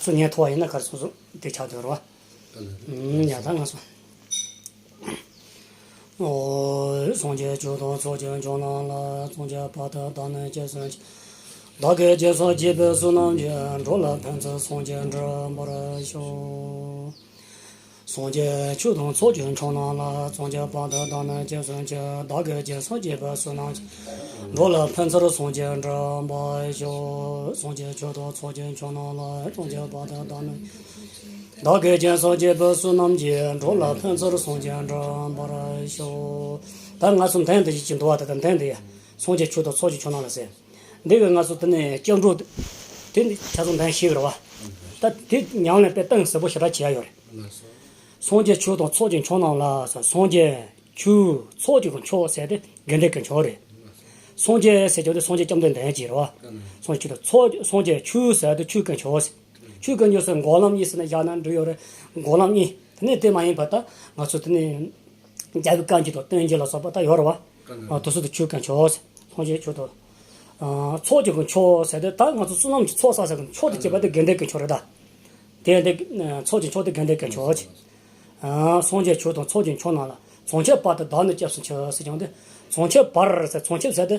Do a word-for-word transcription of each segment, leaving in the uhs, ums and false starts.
སུ་ཉན་ཐོག་ཡིན་ན་གར་སོང་སོང་དེ་ཆགས་དོན་རོ། ཡ་ད་ང་སོང་། ཨོ། སངས་རྒྱས་ཆོས་དང་ཚོགས་ཀྱི་མཆོག་རྣམས་ལ། སངས་རྒྱས་པ་དང་བདག་ནི་སྐྱབས་སུ་མཆི། བདག་གིས་སྦྱིན་སོགས་བགྱིས་པའི་བསོད་ནམས་ཀྱིས། འགྲོ་ལ་ཕན་ཚུན་སངས་རྒྱས་འགྲུབ་པར་ཤོག། སངས་རྒྱས་ཆོས་དང་ཚོགས་ཀྱི་མཆོག་རྣམས་ལ། སངས་རྒྱས་པ་དང་བདག་ནི་སྐྱབས་སུ་མཆི། བདག་གིས་སྦྱིན་སོགས་བགྱིས་པའི་བསོད་ནམས་ཀྱིས། འགྲོ་ལ་ཕན་ཚུན་སངས་རྒྱས་འགྲུབ་པར་ཤོག། སངས་རྒྱས་ཆོས་དང་ཚོགས་ཀྱི་མཆོག་རྣམས་ལ། སངས་རྒྱས་པ་དང་བདག་ནི། བདག་གིས་སྦྱིན་སོགས་བགྱིས་པའི་བསོད་ནམས་ཀྱིས། འགྲོ་ལ་ཕན་ཚུན་སངས་རྒྱས་འགྲུབ་པར་ཤོག། ད་ང་ཚོ་མདུན་དུ་ཡིད་ཀྱི་འདུལ་བ་དེ་དང་ལྡན་ཏེ། སངས་རྒྱས་ཆོས་དང་ཚོགས་ཀྱི་མཆོག་རྣམས་ལ་ཟེར། འདི་གི་ང་ཚོ་དེ་ནས་སྐྱབས་འགྲོ། དེ་ནི་ཆ་ཚང་འདོན་ཤེས་ཀྱི་རེད་བ། ད་དེ་ཉམས་ལེན་དཔེ་གཏིང་ཟབ་པོ་ཞེ་དྲག་བྱེད་ཡ་ཡོད་རེད། སངས་རྒྱས་ཆོས་དང་ཚོགས་ཀྱི་མཆོག་རྣམས་ལ། སངས་རྒྱས་ཆོས་ཚོགས་ཀྱི་མཆོག་ཟེར་དེ་དགེ་འདུན་གྱི་མཆོག་རེད། སངས་རྒྱས་ཟེར་རྒྱུ་དེ་སངས་རྒྱས་བཅོམ་ལྡན་འདས་ཀྱི་རེད་བ། སངས་རྒྱས་ཆོས་དང་ཚོགས། སངས་རྒྱས་ཆོས་ཟེར་དེ་ཆོས་ཀྱི་མཆོག་ཟེར། ཆོས་ཀྱི་མཆོག་ཟེར་འགོག་ལམ་གཉིས་ཟེར་ན་བཞག་ན་འགྲིག་ཡོད་རེད། འགོག་ལམ་གཉིས། དེ་ནས་དེ་མ་ཡིན་པ་ད་ང་ཚོ་དེ་ནས། རྒྱལ་བའི་བཀའ་འགྱུར་དང་བསྟན་འགྱུར་ལ་སོགས་པ་ད་ཡོད་རེད་བ། ཨ། དེ་ཚོ་དེ་ཆོས་ཀྱི་མཆོག་ཟེར། སངས་རྒྱས་ཆོས་དང་། ཨ། ཚོགས་ཀྱི་མཆོག་ཟེར་ཏེ་ད་ང་ཚོ་བསོད་ནམས་ཀྱི་ཚོགས་བསགས་ས་གི་མཆོག་ཏུ་གྱུར་པ་དེ་དགེ་འདུན་གྱི་མཆོག་རེད་ད། དེ་འདི་ཚོགས་ཀྱི་མཆོག་དེ་དགེ་འདུན་གྱི་མཆོག་ཅིག། ཨ། སངས་རྒྱས་ཆོས་དང་ཚོགས་ཀྱི་མཆོག་རྣམས་ལ། བྱང་ཆུབ་བར་དུ་བདག་ནི་སྐྱབས་སུ་མཆི་ཟེར་ཀྱང་དེ། བྱང་ཆུབ་བར་ཟེར། བྱང་ཆུབ་ཟེར་དེ།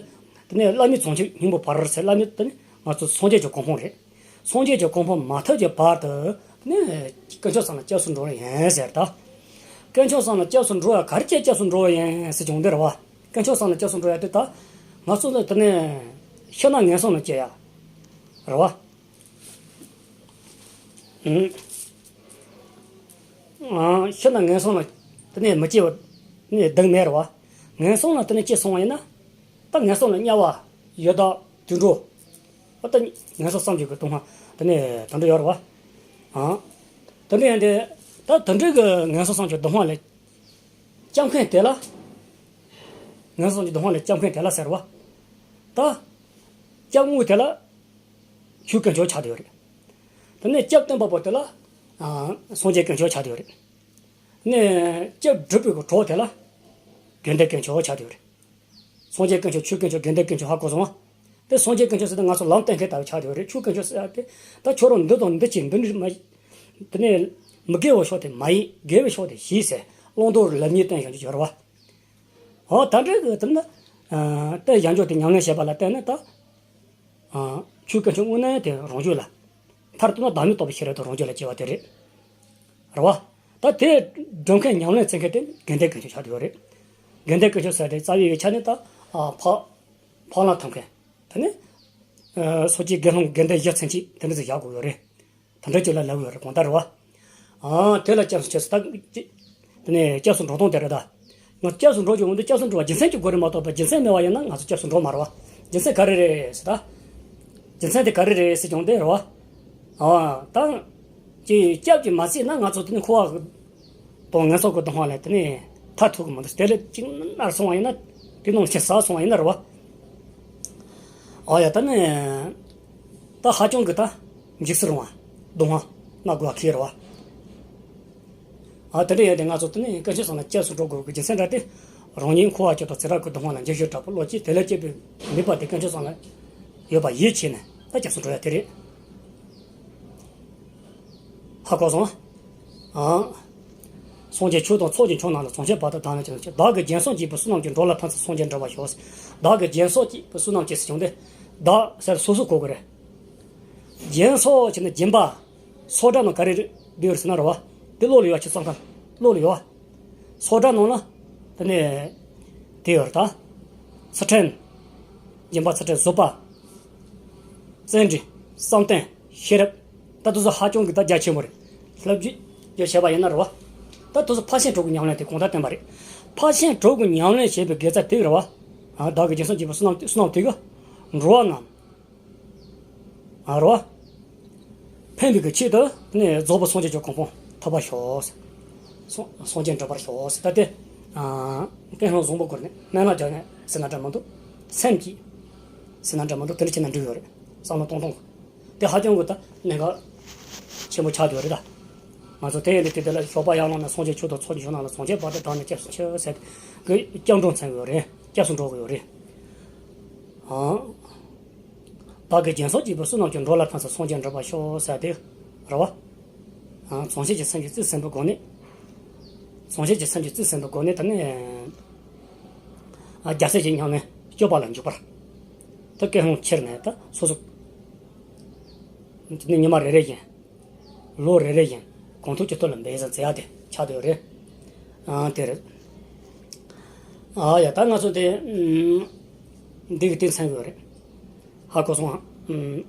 དེ་ནས་བླ་མེད་བྱང་ཆུབ་སྙིང་པོ་བར་ཟེར། བླ་མེད་དེ་ནི་ང་ཚོ་སངས་རྒྱས་ཀྱི་གོ་འཕང་རེད། སངས་རྒྱས་ཀྱི་གོ་འཕང་མ་ཐོབ་ཀྱི་བར་དུ་ནི་དཀོན་མཆོག་གསུམ་ལ་སྐྱབས་སུ་འགྲོ་བ་ཡིན་ཟེར་ད། དཀོན་མཆོག་གསུམ་ལ་སྐྱབས་སུ་འགྲོ་བ་ག་རེ་བྱས་སྐྱབས་སུ་འགྲོ་བ་ཡིན་ཟེར་བྱུང་འདི་རེད་བ། དཀོན་མཆོག་གསུམ་ལ་སྐྱབས་སུ་འགྲོ་ཡ་དེ་ད་ང་ཚོ་ལ་དེ་ནས་ཕྱི་ནང་ངན་སོང་ལ་སྐྱེ་ཡ་རེད་བ། ཨང་། ཕྱི་ནང་ངན་སོང་ལ་དེ་ནས་མི་སྐྱེ་བ་ནི་སྡུག་མེད་རེད་བ། ངན་སོང་ལ་དེ་ནས་སྐྱེ་སོང་བ་ཡིན་ན། ད་ངན་སོང་ལ་དམྱལ་བ། ཡི་དྭགས། དུད་འགྲོ། ཨ། ད་ངན་སོང་བསམ་གྱུར་གྱི་སྡུག་བསྔལ་དེ་ནས་དེ་འདྲ་ཡོད་རེད་བ། ཨང་། དེ་འདྲ་ཡིན་དུས་ད་དེ་འདྲའི་གི་ངན་སོང་བསམ་གྱུར་སྡུག་བསྔལ་ལས་སྐྱོབ་མཁན་དེ་ལ། ངན་སོང་གི་སྡུག་བསྔལ་ལས་སྐྱོབ་མཁན་དེ་ལ་ཟེར་བ། ད་སྐྱབས་དངོས་དེ་ལ་ཆོས་དཀོན་མཆོག་ཆགས་བསྡད་ཡོད་རེད། དེ་ནས་སྐྱབས་སྟོན་པ་པོ་དེ་ལ། ཨ། སངས་རྒྱས་དཀོན་མཆོག་ཆགས་བསྡད་ཡོད་རེད། ནས་སྐྱབས་སྒྲུབ་པའི་གི་གྲོགས་དེ་ལ་དགེ་འདུན་དཀོན་མཆོག་ཆགས་བསྡད་ཡོད་རེད། སངས་རྒྱས་དཀོན་མཆོག་ཆོས་དཀོན་མཆོག་དགེ་འདུན་དཀོན་མཆོག་ཧ་གོ་སོང་ང་། དེ་སངས་རྒྱས་དཀོན་མཆོག་ཟེར་ཏེ་ང་ཚོ་ལམ་སྟོན་མཁན་ལྟ་བུ་ཆགས་བསྡད་ཡོད་རེད། ཆོས་དཀོན་མཆོག་ཟེར་ཡ་དེ། ད་ཁྱོད་རང་འདི་དང་འདི་བྱེད། འདི་འདྲ་མ། དེ་ནས་མི་དགེ་བའི་ཕྱོགས་དེ་མ་ཡིན། དགེ་བའི་ཕྱོགས་དེ་བྱེད་ཟེར། བླང་དོར་ལབ་ཉེས་སྟོན་བཞིན་གྱི་ཡོད་རེད་བ། འོ། ད་འདྲ་གི་དེ་ནི། ཨ། སྟོན་བཞིན་གྱི་དེ་ཉམས་ལེན་བྱེད་པ་ལ་བརྟེན་ནས་ད། ཨ། ཆོས་དཀོན་མཆོག་དངོས་གནས་དེ་རང་རྒྱུད་ལ། མཐར་གཏུགས་ན་བདག་མེད་རྟོགས་པའི་ཤེས་རབ་དེ་རང་རྒྱུད་ལ་སྐྱེ་བ་དེ་རེད། རེད་བ། ད་དེ་སྒྲུབ་མཁན་ཉམས་ལེན་བྱེད་མཁན་དེ་དགེ་འདུན་དཀོན་མཆོག་ཆགས་བསྡད་ཡོད་རེད། དགེ་འདུན་དཀོན་མཆོག་ཟེར་དེ་རྩ་བའི་ཆ་ནས་ད། ཨ། འཕགས། འཕགས་ལམ་ཐོབ་མཁན། དེ་ནི། ཨ། སོ་སྐྱེ་དགེ་སློང་དགེ་འདུན་བཞི་ཚུན་ཆད་དེ་འདྲ་ཟིག་བཞག་དགོས་ཡོད་རེད། དེ་འདྲ་ཅིག་ལ་ལབ་ཡོད་རེད། གང་ལྟར་རེད་བ། ཨ། དེ་ལ་སྐྱབས་སུ་མཆི་ཟེར་ད། དེ་ནས་སྐྱབས་སུ་འགྲོ་སྟངས་དེ་རེད་ད། ང་སྐྱབས་སུ་འགྲོ་རྒྱུ་འོང་དུས་སྐྱབས་སུ་འགྲོ་བ་རྒྱུ་མཚན་གྱི་སྒོ་ནས་མ་གཏོགས་པ། རྒྱུ་མཚན་མེད་པ་ཡིན་ན་ང་ཚོ་སྐྱབས་སུ་འགྲོ་མ་རེད་བ། རྒྱུ་མཚན་ག་རེ་རེད་ཟེར་ད། རྒྱུ་མཚན་དེ་ག་རེ་རེད་ཟེར་ཀྱང་དེ་རེད་བ། ཨ། ད། ཅིག་སྐྱབས་ཀྱིས་མ་ཚད་ན་ང་ཚོ་དེ་ནི་འཁོར་བ་དང་ངན་སོང་གི་སྡུག་བསྔལ་ལས་དེ་ནས་ཐར་ཐུབ་ཀྱི་མི་འདུག་དེ་ལས་ཅིག་མནར་སོང་བ་ཡིན་ན། དེ་ནང་ཆེ་ས་སོང་བ་ཡིན་ན་རེད་བ། ཨ་ཡ། ད་ནི། ད་ཧ་ཅང་གི་ད་འཇིགས་སུ་རུང་བ། སྡུག་བསྔལ་མནར་དགོས་པ་ཁེལ་རེད་བ། ཨ། དེ་འདྲ་ཡོད་དེ་ང་ཚོ་དེ་ནི་དཀོན་མཆོག་གསུམ་ལ་སྐྱབས་སུ་འགྲོ་དགོས་ཀྱི་རྒྱུ་མཚན་འདྲ་སྟེ། རང་ཉིད་འཁོར་བ་སྐྱོབ་དང་ཚེ་རབས་ཀྱི་སྡུག་བསྔལ་ལ་འཇིགས་ཞུམ་དྲག་པོ་བློ་སྐྱེས། དེ་ལས་སྐྱེས་པའི་ནུས་པ་དེ་དཀོན་མཆོག་གསུམ་ལ་ཡོད་པ་ཡིད་ཆེས་ནས་ད་སྐྱབས་སུ་འགྲོ་ཡ་དེ་རེད། ཧ་གོ་སོང་ཨ། སངས་རྒྱས་ཆོས་དང་ཚོགས་ཀྱི་མཆོག་རྣམས་ལ། བྱང་ཆུབ་བར་དུ་བདག་ནི་སྐྱབས་སུ་མཆི། བདག་གིས་སྦྱིན་སོགས་བགྱིས་པའི་བསོད་ནམས་ཀྱིས། འགྲོ་ལ་ཕན་ཚུན་སངས་རྒྱས་འགྲུབ་པར་ཤོག། བདག་གིས་སྦྱིན་སོགས་བགྱིས་པའི་བསོད་ནམས་ཀྱིས་ཟེར་བྱུང་སྟེ། བདག་ཟེར་སོ་སོ་གོ་དགོས་རེད། སྦྱིན་སོགས་བྱས་ན་སྦྱིན་པ། སོགས་སྒྲ་ནང་ག་རེ་འདུས་ཡོད་ཟེར་ན་རེད་བ། དེ་བློ་ལ་ཡོད་པ་ཆོས་བསམ་ཁ་བློ་ལ་ཡོད་པ། སོགས་སྒྲ་ནང་ན་དེ་ནས་དེ་ཡོད་རེད་ད། ཚུལ་ཁྲིམས། སྦྱིན་པ། ཚུལ་ཁྲིམས། བཟོད་པ། བརྩོན་འགྲུས། བསམ་གཏན། ཤེས་རབ། ད་དེ་ཚོ་ཧ་ཅང་གི་ད་རྒྱ་ཆེན་པོ་རེད། ལབ་རྒྱུ་ཡོད་བྱས་པ་ཡིན་ན་རེད་བ། ད་དེ་ཚོ་ཕར་ཕྱིན་དྲུག་གི་ཉམས་ལེན་དེ་གོང་ལྟར་བསྟན་པ་རེད། ཕར་ཕྱིན་དྲུག་གི་ཉམས་ལེན་བྱེད་པའི་དགེ་རྩ་དེ་རེད་བ། ཨ། བདག་གིས་སྦྱིན་སོགས་བགྱིས་པའི་བསོད་ནམས་བསོད་ནམས་དེ་གིས་འགྲོ་བ་རྣམས། ཨ། རེད་བ། ཕན་པའི་གི་ཆེད་དུ་ནི་རྫོགས་པའི་སངས་རྒྱས་ཀྱི་གོ་འཕང་ཐོབ་པར་ཤོག། སངས་སངས་རྒྱས་འགྲུབ་པར་ཤོག་ཟེར། ད་དེ། ཨ། ཀུན་སློང་བཟང་པོ་སྐོར་ནས་སྨོན་ལམ་རྒྱག་ནས་ཟེར་ན་འདྲ་མི་འདུག་སེམས་ཀྱིས་ཟེར་ན་འདྲ་མི་འདུག་དེ་འདྲ་བྱས་ན་འགྲིག་ཡོད་རེད། བསམ་བློ་གཏོང་སྟངས། དེ་ཧ་ཅང་གི་ད་གནད་འགག་ཆེན་པོ་ཆགས་ཡོད་རེད་ད། ང་ཚོ་དེ་ཡིན་དུས་དེ་དེ་ལ་ཞོགས་པ་ཡར་ལངས་ནས་སངས་རྒྱས་ཆོས་དང་ཚོགས་ཀྱི་མཆོག་རྣམས་ལ། བྱང་ཆུབ་བར་དུ་བདག་ནི་སྐྱབས་སུ་མཆི་ཟེར་གི་སྐྱབས་འགྲོ་མཚོན་གི་ཡོད་རེད། སྐྱབས་སུ་འགྲོ་གི་ཡོད་རེད། ཨང་། བདག་གིས་སྦྱིན་སོགས་བགྱིས་པའི་བསོད་ནམས་ཀྱིས། འགྲོ་ལ་ཕན་ཕྱིར་སངས་རྒྱས་འགྲུབ་པར་ཤོག་ཟེར་དེ་རེད་བ། ཨ། བྱང་ཆུབ་ཀྱི་སེམས་ཀྱིས་རྩིས་ཟིན་པའི་སྒོ་ནས། བྱང་ཆུབ་ཀྱི་སེམས་ཀྱིས་རྩིས་ཟིན་པའི་སྒོ་ནས་དེ་ནས། ཨ། རྒྱལ་སྲས་ཀྱི་མྱ་ངན་སྐྱོབ་པ་ལ་འཇུག་པར། ད་སྐད་ཧོང་ཁྱེར་ནས་ད་སོ་སོ། དེ་ནས་ཉི་མ་རེ་རེ་བཞིན། ལོ་རེ་རེ་བཞིན་གང་ཐུབ་ཅི་ཐུབ་ལ་འབད་བཞིན་མཛད་ཡ་དེ་ཆགས་བསྡད་ཡོད་རེད། ཨ། དེ་རེད། ཨ་ཡ། ད་ང་ཚོ་དེ་ཨམ། འདི་གི་སྟེང་ཚན་ཡོད་རེད། ཧ་གོ་སོང་ཨ། ཨམ།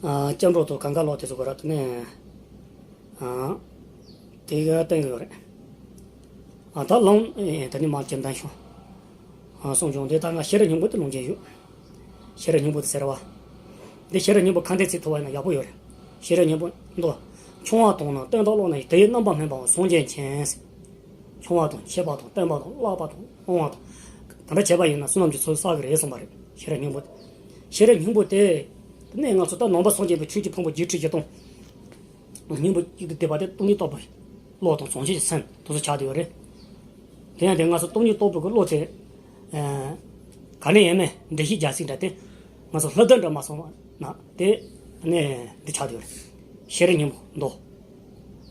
ཨ། སྐྱབས་འགྲོ་དང་གང་ག་ལོག་དེ་ཚོ་གོ་ར་དེ་ནས། ཨ། དེ་ག་སྟེང་ཡོད་རེད། ཨ། ད་ལོང་ཨེ་དེ་ནས་མ་སྐྱེ་མདའ་ཤོག་ཨ། གསུངས་བྱུང་། དེ་ལྟར་ང་ཤེས་རབ་སྙིང་པོ་དེ་ལོངས་སྤྱོད་ཡོད། ཤེས་རབ་སྙིང་པོ་དེ་ཟེར་བ། འདི་ཤེས་རབ་སྙིང་པོ་གང་དེ་ཚིག་ཐུབ་པ་ཡིན་ན་ཡག་པོ་ཡོད་རེད། ཤེས་རབ་སྙིང་པོ་མདོ། ཆུང་བ་དང་ནི་སྟོན་ཟླ་ཀློག་ན་ཡི། དེ་ཡི་རྣམ་པ་སྨིན་པའང་སངས་རྒྱས་མཁྱེན། ཆུང་བ་དང་ཆེ་བ་དང་བརྟན་པ་དང་བརླག་པ་དང་དབང་བ་དང་། དེ་འདྲ་བྱས་པ་ཡིན་ན་བསོད་ནམས་ཀྱི་ཚོགས་བསགས་ཀྱི་རེད་གསུངས་པ་རེད། ཤེས་རབ་སྙིང་པོ། ཤེས་རབ་སྙིང་པོ་དེ། དེ་ནས་ང་ཚོ་ད་ནང་པ་སངས་རྒྱས་པའི་ཆོས་ཀྱི་ཕུང་པོ་བརྒྱད་ཁྲི་བཞི་སྟོང་། སྙིང་པོ་གཅིག་ཏུ་བསྡུས་པ་དེ་སྟོང་ཉིད་རྟོགས་པའི་བློ་དང་བྱང་ཆུབ་ཀྱི་སེམས་དེ་ཚོ་ཆགས་བསྡད་ཡོད་རེད། དེ་ཡང་དེ་ང་ཚོ་སྟོང་ཉིད་རྟོགས་པའི་བློ་དེ། ཨ། ག་ནས་ཡིན་མིན་འགྲེལ་བཤད་རྒྱག་སྲིད་འདྲ་དེ། ང་ཚོ་ལྷ་བདག་འདྲ་མ་སོང་བ་ན་དེ་ནས་འདི་ཆགས་བསྡད་ཡོད་རེད། ཤེས་རབ་སྙིང་པོ་མདོ།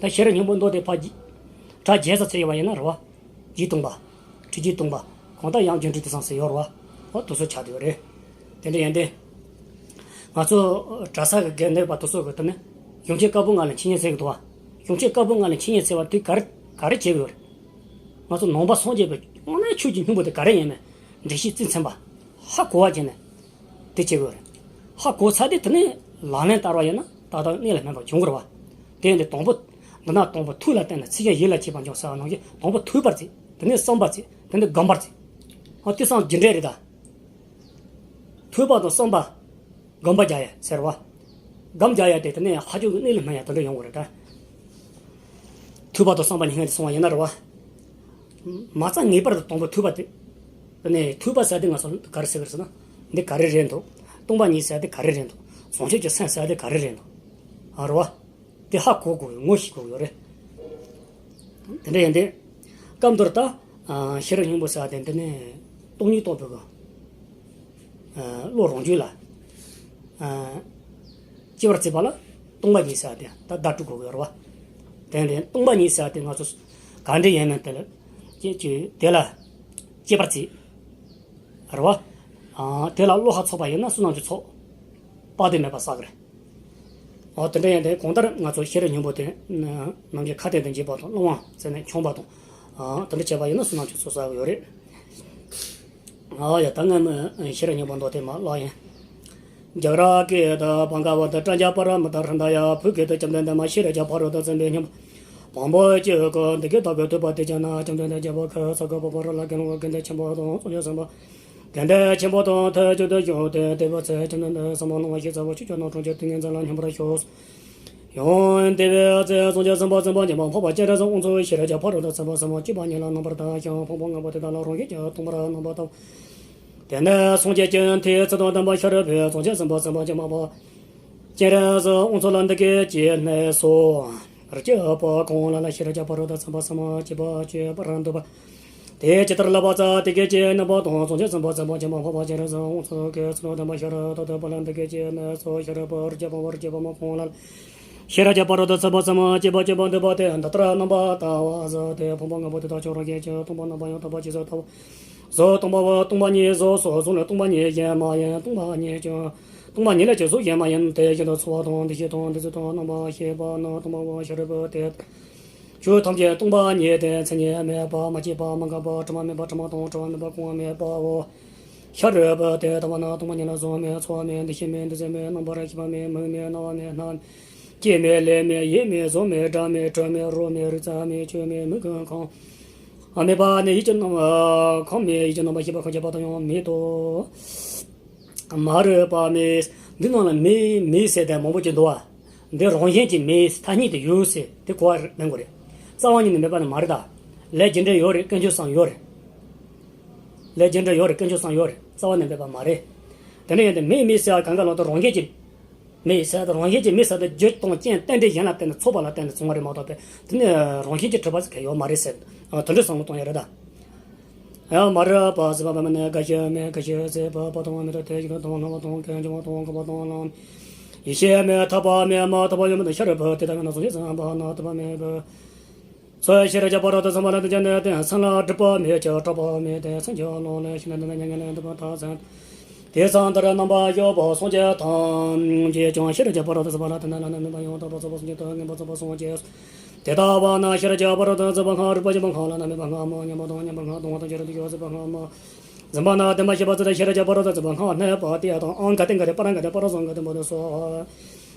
ད་ཤེས་རབ་སྙིང་པོ་མདོ་དེ་ཕར་གྲ་རྒྱས་སུ་ཚུད་ཡོད་པ་ཡིན་ན་རེད་བ། བརྒྱད་སྟོང་པ། ཁྲི་བརྒྱད་སྟོང་པ། གང་ལྟར་ཡང་རྒྱུ་འབྲས་དེ་ཙམ་ཟེར་ཡོད་རེད་བ། འོ་དེ་ཚོ་ཆགས་བསྡད་ཡོད་རེད། དེ་འདྲ་ཡིན་ཏེ། ང་ཚོ་གྲྭ་ས་གི་དགེ་འདུན་པ་དེ་ཚོ་གི་དེ་ནི། གཞུང་ཆེན་བཀའ་པོད་ལྔ་ལ་འཆད་ཉན་ཟེར་གི་འདུག་བ། གཞུང་ཆེན་བཀའ་པོད་ལྔ་ལ་འཆད་ཉན་ཟེར་བ་དེ་ག་རེ་ག་རེ་བྱེད་གི་ཡོད་རེད། ང་ཚོ་ནང་པ་སངས་རྒྱས་པའི་དངོས་གནས་ཆོས་ཀྱི་སྙིང་པོ་དེ་ག་རེ་ཡིན་མིན་འགྲེལ་བཤད་རྩིས་ཚན་པ་ཧ་གོ་བ་བྱས་ནས་དེ་བྱེད་གི་ཡོད་རེད། ཧ་གོ་ཚར་དུས་དེ་ནས་ལག་ལེན་བསྟར་བ་ཡིན་ན་ཏག་ཏག་གནད་ལ་སྨིན་པ་འབྱུང་གི་རེད་བ། དེ་ཡིན་དུས་དང་པོ། འདི་ན་དང་པོ་ཐོས་ལ་བརྟེན་ནས་ཚིག་ཀྱང་ཡིད་ལ་བྱེད་པར་འགྱུར་ཟེར་བ་ནང་བཞིན། དང་པོ་ཐོས་པར་བྱེད། དེ་ནས་བསམ་པར་བྱེད། དེ་ནས་སྒོམ་པར་བྱེད། ཨ། དེ་ཙམ་རྒྱུ་འབྲས་རེད་ད། ཐོས་པ་དང་བསམ་པ། སྒོམ་པ་རྒྱག་ཡ་ཟེར་བ། སྒོམ་རྒྱག་ཡ་དེ་དེ་ནས་ཧ་ཅང་གི་གནད་ལ་སྨིན་ཡ་དེ་འདྲ་ཡོང་གི་རེད་ད། ཐོས་པ་དང་བསམ་པ་གཉིས་ཀ་དེ་སོང་བ་ཡིན་ན་རེད་བ། མ་རྩ་ངེས་པར་དུ་དང་པོ་ཐོས་པ་དེ། དེ་ནས་ཐོས་པ་ཟེར་དེ་ང་ཚོ་ག་རེ་ཟེར་གི་རེད་ཟེར་ན། འདི་ག་རེ་རེད་འདུག་སྟོང་པ་ཉིད་ཟེར་དེ་ག་རེ་རེད་འདུག་བྱང་ཆུབ་ཀྱི་སེམས་ཟེར་དེ་ག་རེ་རེད་འདུག་ཨ། རེད་བ། དེ་ཧ་གོ་དགོས་ཡོད། ངོ་ཤེས་དགོས་ཡོད་རེད། དེ་འདྲ་ཡིན་དུས། སྐབས་འདིར་ད། ཨ། ཤེས་རབ་སྙིང་པོ་ཟེར་བ་དེ་འདི་ནི། སྟོང་ཉིད་རྟོགས་པའི་གི། ཨ། བློ་རང་རྒྱུད་ལ། ཨ། སྐྱེ་བར་བྱེད་པ་ལ་སྟོང་པ་ཉིད་ཟེར་བ་དེ་ད་བརྡ་སྤྲོད་དགོས་ཀྱི་ཡོད་རེད་བ། དེ་འདི་སྟོང་པ་ཉིད་ཟེར་བ་དེ་ང་ཚོ་ག་འདྲ་ཡིན་མིན་དེ་ལ། སྐྱེ་སྐྱེ་དེ་ལ་སྐྱེ་བར་བྱེད། རེད་བ། ཨ། དེ་ལ་བློ་ཁ་ཚོགས་པ་ཡིན་ན་བསོད་ནམས་ཀྱི་ཚོགས། དཔག་ཏུ་མེད་པ་བསགས་ཀྱི་རེད། ཨོ། དེ་འདྲ་ཡིན་དུས་གང་ལྟར་ང་ཚོ་ཤེས་རབ་སྙིང་པོ་དེ་ནམ་རྒྱུན་ཁ་གཏད་དུ་འཇུག་པ་དང་བླང་བྱ་བརྩད་ནས་འཆང་བ་དང་། ཨ། དེ་འདྲ་བྱས་པ་ཡིན་ན་བསོད་ནམས་ཀྱི་ཚོགས་བསགས་ཀྱི་ཡོད་རེད། ཨོ་ཡ། ད་ངས་མི་ཤེས་རབ་སྙིང་པོ་མདོ་དེ་མར་ཀློག་ཡིན། རྒྱ་གར་སྐད་དུ། བྷ་ག་ཝ་ཏ། པྲཛྙཱ་པཱ་ར་མི་ཏཱ། ཧྲྀ་ད་ཡ། བོད་སྐད་དུ། བཅོམ་ལྡན་འདས་མ་ཤེས་རབ་ཀྱི་ཕ་རོལ་ཏུ་ཕྱིན་པའི་སྙིང་པོ་བམ་པོ་གཅིག་གི་འདི་སྐད་བདག་གིས་ཐོས་པ་དེ་ཀྱང་ན། བཅོམ་ལྡན་འདས་རྒྱལ་པོ་ཁོ་ཚོ་གི་བུ་ཕ་རོལ་ལ་དགེ་སློང་དགེ་འདུན་ཆེན་པོ་དང་། སངས་རྒྱས་སེམས་དཔའ་དགེ་འདུན་ཆེན་པོ་དང་ཐབས་ཅིག་ཏུ་བཞུགས་ཏེ། དེ་བས་ཚེ་བཅོམ་ལྡན་འདས་སམ་བློ་མ་ཞིག་ཚ་བོ་ཆོས་སྐྱོང་ནོར་གྲོང་ཁྱེར་དེ་ཉིད་འཛམ་ལ་སྙོམས་པར་ཞོག་ཡང་དེ་བས་ཚེ་སངས་རྒྱས་སེམས་དཔའ་སེམས་དཔའ་ཆེན་པོ་འཕགས་པ་སྤྱན་རས་གཟིགས་དབང་ཕྱུག་ཤེས་རབ་ཀྱི་ཕ་རོལ་ཏུ་ཕྱིན་པ་ཟབ་མོ་སྤྱད་པ་ཉིད་ལ་རྣམ་པར་དག་ཅིང་། ཕུང་པོ་ངན་པ་དེ་དག་ལ་རང་བཞིན་གྱིས་སྟོང་པར་རྣམ་པར་དག་དེ་ནས་སངས་རྒྱས་ཀྱི་མཐུས་ཚུལ་དང་ལྡན་པ་ཤཱ་རིའི་བུས་སངས་རྒྱས་སེམས་དཔའ་སེམས་དཔའ་ཆེན་པོ་འཕགས་པ་སྤྱན་རས་གཟིགས་དབང་ཕྱུག་ལ་འདི་སྐད་ཅེས་སྨྲས་སོ། སྐྱེས་པ་གང་ལ་ལ་ཤེས་རབ་ཀྱི་ཕ་རོལ་ཏུ་ཕྱིན་པ་ཟབ་མོ་སྤྱད་པ་སྤྱད་པར་འདོད་པ། དེ་ཇི་ལྟར་བསླབ་པ་ཙམ་དེ་སྐད་ཅེས་སྨྲས་པ་དང་། སངས་རྒྱས་སེམས་དཔའ་སེམས་དཔའ་ཆེན་པོ་འཕགས་པ་སྤྱན་རས་གཟིགས་དབང་ཕྱུག་གིས་ཚུལ་དང་ལྡན་པ་ཤཱ་ར་དྭ་ཏིའི་བུ་ལ་འདི་སྐད་ཅེས་སྨྲས་སོ། ཤཱ་རིའི་བུ། རིགས་ཀྱི་དཔའ་བོ། རིགས་ཀྱི་བུ་མོ་གང་ལ་ལ་ཤེས་རབ་ཀྱི་ཕ་རོལ་ཏུ་ཕྱིན་པ་ཟབ་མོ་སྤྱད་པ་སྤྱད་པར་འདོད་པ་དེས་འདི་ལྟར་རྣམ་པར་དག་པ་ཟད་དེ། ཕུང་པོ་ངན་པ་དེ་དག་ཀྱང་རང་བཞིན་གྱིས་སྟོང་པར་རྣམ་པར་ཡང་དག་པར་ཇི་སྲིད་ཐོབ། གཟུགས་སྟོང་པའོ། སྟོང་པ་ཉིད་གཟུགས་སོ། གཟུགས་ནི་སྟོང་པ་ཉིད་གཞན་མ་ཡིན། སྟོང་པ་ཉིད་ཀྱང་། སྟོང་པ་ཉིད་ལས་ཀྱང་གཟུགས་གཞན་མ་ཡིན་ཏེ། གཞན་དུ་ཚོར་བ་དང་། འདུ་ཤེས་དང་། འདུ་ཚུལ་དང་། རྣམ་པར་ཤེས་པ་ནི་སྟོང་པའོ། ཤཱ་རིའི་བུ་དེ་ཆོས་ཐམས་ཅད་སྟོང་པ་ཉིད་དེ། མཚན་ཉིད་མེད་པ། མ་སྐྱེས་པ། མ་འགགས་པ། དྲི་མ་མེད་པ། དྲི་མ་དང་བྲལ་བ་མེད་པ། སྐྱེ་བ་མེད་པའོ། ཤཱ་རིའི་བུ་དེ་ལྟ་བ་ན་སྟོང་པ་ཉིད་ལ་གཟུགས་མེད། ཚོར་བ་མེད། འདུ་ཤེས་མེད། འདུ་བྱེད་མེད། རྣམ་པར་ཤེས་པ་མེད། མིག་མེད། རྣ་བ་མེད། སྣ་མེད། ལྕེ་མེད། ལུས་མེད། ཡིད་མེད། གཟུགས་མེད། སྒྲ་མེད། དྲི་མེད། རོ་མེད། རེག་བྱ་མེད། ཆོས་མེད། མིག་གི་ཁམས་མེད་པ་ནས་ཡིད་ཀྱི་རྣམ་ཁམས་མེད། ཡིད་ཀྱི་རྣམ་པར་ཤེས་པ་ཁམས་ཀྱི་བར་དུ་ཡང་མེད་དོ། མ་རིག་པ་མེད། འདི་ནང་ལ་མེད་མེད་ཟེར་དེ་མང་པོ་ཅིག་འདུག་བ། འདི་རང་བཞིན་གྱིས་མེད། ཐ་སྙད་དུ་ཡོད་ཟེར་དེ་གོ་བ་ལེན་དགོས་རེད། རྩ་བ་ཉིད་ནས་མེད་པ་ནི་མ་རེད་ད། ལས་རྒྱུ་འབྲས་ཡོད་རེད། ཀུན་འབྱུང་བསམ་ཡོད་རེད། ལས་རྒྱུ་འབྲས་ཡོད་རེད། ཀུན་འབྱུང་བསམ་ཡོད་རེད། རྩ་བ་ནས་མེད་པ་མ་རེད། དེ་འདྲ་ཡིན་དུས་མེད་མེད་ཟེར་བ་གང་ག་ལོག་ཏུ་རང་བཞིན་གྱིས་མེད་ཟེར་དུས་རང་བཞིན་གྱིས་མེད་ཟེར་དུས་རྒྱུ་དང་རྐྱེན་རྟེན་འབྲེལ་གཞན་ལ་བརྟེན་ནས་ཚོགས་པ་ལ་བརྟེན་ནས་བྱུང་བ་རེད་མ་གཏོགས་པས་དེ་ནི་རང་བཞིན་གྱིས་གྲུབ་པ་ཟེར་མཁན་ཡོད་མ་རེད་ཟེར། ཨ། དེ་འདྲའི་བསམ་བློ་གཏོང་ཡ་རེད་ད། ཡང་མ་རིག་པ་ཟད་པ་པདྨ་ནི། རྒ་ཤི་མེད་རྒ་ཤི་ཟད་པ་པོ་དང་མི་རིག་དེ་ཡི་དང་ལྷག་པ་དང་ཁེངས་སྐྱུང་བ་དང་འགག་པ་དང་ལམ། ཡེ་ཤེས་མེད་ཐག་པ་མེད་མ་ཐག་པ་ཡོད་མེད་དང་ཤེས་རབ་དེ་ལྟ་བས་ན་སངས་རྒྱས་བསམ་པ་ན་ཐོབ་པ་མེད་པ། སོ་ཤེས་རབ་ཀྱི་ཕ་རོལ་ཏུ་ཕྱིན་པ་ལ་དེ་ཅན་ནི་དེ་སེམས་ལ་སྒྲིབ་པ་མེད་ཀྱང་སྐྲག་པ་མེད་དེ། སེམས་ཀྱི་ཀློང་ལས་ཤིན་ཏུ་ནས་མྱ་ངན་ལས་འདས་པ་ཐག་ཟད། དེ་ཙམ་དུ་རྣམ་པར་དཔྱོད་པ་སངས་རྒྱས་ཐམས་ཅད་ཀྱང་ཤེས་རབ་ཀྱི་ཕ་རོལ་ཏུ་ཕྱིན་པ་ལ་དེ་ནས་བླ་ན་མེད་པ་ཡང་དག་པར་རྫོགས་པར་སངས་རྒྱས་ཏེ། མངོན་པར་རྫོགས་པར་སངས་རྒྱས་སོ། དེ་ལྟ་བས་ན་ཤེས་རབ་ཀྱི་ཕ་རོལ་ཏུ་ཕྱིན་པ་སྔར་རིག་པ་ཞེས་པ་སྔགས་བླ་ན་མེད་པ་སྔ་མ་མཉམ་པ་དང་མཉམ་པ་སྔ་དང་བ་དང་སྦྱར་ཏེ་ཡོད་ཟེར་བ་སྔ་མ། འཛིན་པ་ན་བརྟེན་པ་ཞེས་པ་ཙམ་དང་ཤེས་རབ་ཀྱི་ཕ་རོལ་ཏུ་ཕྱིན་པ་སྔགས་གནས་པ་དེ་དང་ཨང་ག་ཏེ་ག་རེ་པ་ར་ག་ཏེ་པ་ར་སང་ག་ཏེ་པ་དང་སོ།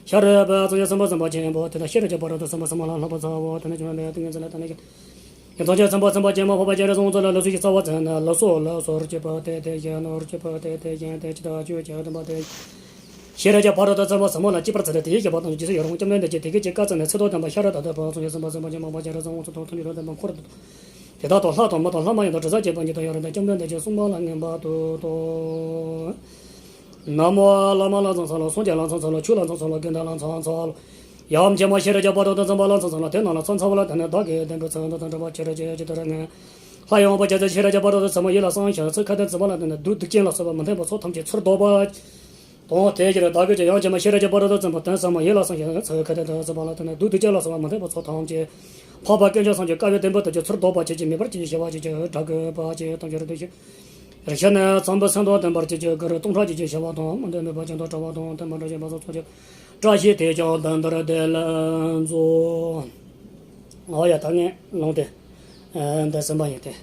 ཤེས་རབ་སངས་རྒྱས་སེམས་དཔའ་སེམས་དཔའ་ཆེན་པོ་དེ་ལ་ཤེས་རབ་ཀྱི་ཕ་རོལ་ཏུ་ཕྱིན་པ་སེམས་མ་ལ་ལྷག་པར་བྱའོ། དེ་ནི་བྱུང་བའི་ཏིང་ངེ་འཛིན་ལ་བརྟེན་ནས་ཀྱང་། ཡང་ཐམས་ཅད་མཚུངས་པར་མཚུངས་པར་སྐྱེས་མ་འཕགས་པ་སྤྱན་རས་གཟིགས་དབང་ཕྱུག་ལ་ལུགས་སྲོལ་གྱི་རྩ་བ་འཛིན་ན་ལུགས་སྲོལ་ལ་སོར་གྱི་ཕ་དེ་དེ་བཞིན་ནོར་གྱི་ཕ་དེ་དེ་བཞིན་ཏེ་ཇི་ལྟར་ཆོས་ཀྱི་བདེན་པ་དེ། ཤེས་རབ་ཀྱི་ཕ་རོལ་ཏུ་ཕྱིན་པ་ཟབ་མོ་ལ་གཅེས་པར་འཛིན་ཏེ་དེའི་བཞེད་པ་དང་རྗེས་སུ་ཡི་རང་བ་བཅོམ་ལྡན་འདས་ཀྱིས་དེ་སྐད་ཅེས་བཀའ་སྩལ་ནས་ཚིག་དོན་བདེན་པ་ཤེས་རབ་དང་ལྡན་པ་སངས་རྒྱས་སེམས་དཔའ་སེམས་དཔའ་ཆེན་པོ་སྤྱན་རས་གཟིགས་དབང་ཕྱུག་དང་ཐུགས་རྗེ་ལ་ལྡན་པ་འཁོར་དུ། དེ་དག་དང་ལྷ་དང་མི་དང་ལྷ་མ་ཡིན་དང་དྲི་ཟར་བཅས་པ་ཉིད་དུ་ཡང་རིགས་ལྡན་བཅོམ་ལྡན་འདས་ཀྱིས་གསུངས་པ་ལ་མངོན་པར་བསྟོད་དོ། ན་མོ་བླ་མ་ལ་ཚང་ཚང་ལ། སངས་རྒྱས་ལ་ཚང་ཚང་ལ། ཆོས་ལ་ཚང་ཚང་ལ། དགེ་འདུན་ལ་ཚང་ཚང་ལ། ཡ་མཚན་མ་ཤེས་རབ་ཀྱི་ཕ་རོལ་ཏུ་ཕྱིན་པ་ལ་ཚང་ཚང་ལ། དེ་རྣམས་ལ་ཚང་ཚང་བ་ལ་བརྟེན་ནས་བདག་གིས་བདེན་པའི་ཚིག་འདི་དང་འདྲ་བ་ཅི་རིགས་ཅི་ཡང་ཇི་ལྟར་ངེས། ལྷ་ཡི་དབང་པོ་རྒྱལ་སྲས་ཤེས་རབ་ཀྱི་ཕ་རོལ་ཏུ་ཕྱིན་པ་ཡིད་ལ་བསམ་ཞིང་ཚིག་ཁ་ཏོན་བརྫུས་པ་ལ་བརྟེན་ནས་བདུད་སྡིག་ཅན་ལ་སོགས་པ་མི་མཐུན་པའི་ཚོགས་ཐམས་ཅད་ཚུར་བཟློག་པ་དང་། དེའི་ཕྱིར་བདག་གིས་ཀྱང་ཡ་མཚན་མ་ཤེས་རབ་ཀྱི་ཕ་རོལ་ཏུ་ཕྱིན་པ་དོན་ཟབ་མོ་ཡིད་ལ་བསམ་ཞིང་ཚིག་ཁ་ཏོན་དུ་བརྫུས་པ་ལ་བརྟེན་ནས་བདུད་སྡིག་ཅན་ལ་སོགས་པ་མི་མཐུན་པའི་ཚོགས་ཐམས་ཅད། འཕགས་པ་དཀོན་མཆོག་གསུམ་གྱི་བཀའ་བའི་བདེན་པ་ཐམས་ཅད་ཚུར་བཟློག་པར་བྱེད་ཅིང་མེད་པར་བྱེད་ཅིང་ཞི་བར་བྱེད་ཅིང་སྒྲོལ་བར་བྱེད་དང་། ཇི་ལྟར་དེ་བཞིན་རིགས་ཤེས་ནི་ཚངས་པའི་སེམས་དང་ལྡན་པར་བྱེད་ཅིང་། གུ་རུ་སྟོང་ཕྲག་བརྒྱད་ཀྱིས་ཞི་བ་དང་། དམིགས་གཏད་མེད་པ་ཅན་དང་བྲལ་བ་དང་། དེ་མ་འདྲ་བཞིན་པ་སོགས་ཐམས་ཅད་བཀྲ་ཤིས་དེས་ཀྱང་དོན་དེར་བདེ་ལེགས་མཛོད། ཨོ་ཡ། ད་ངས་ལུང་དེ་འདི་ཟིན་པ་ཡིན་ཏེ།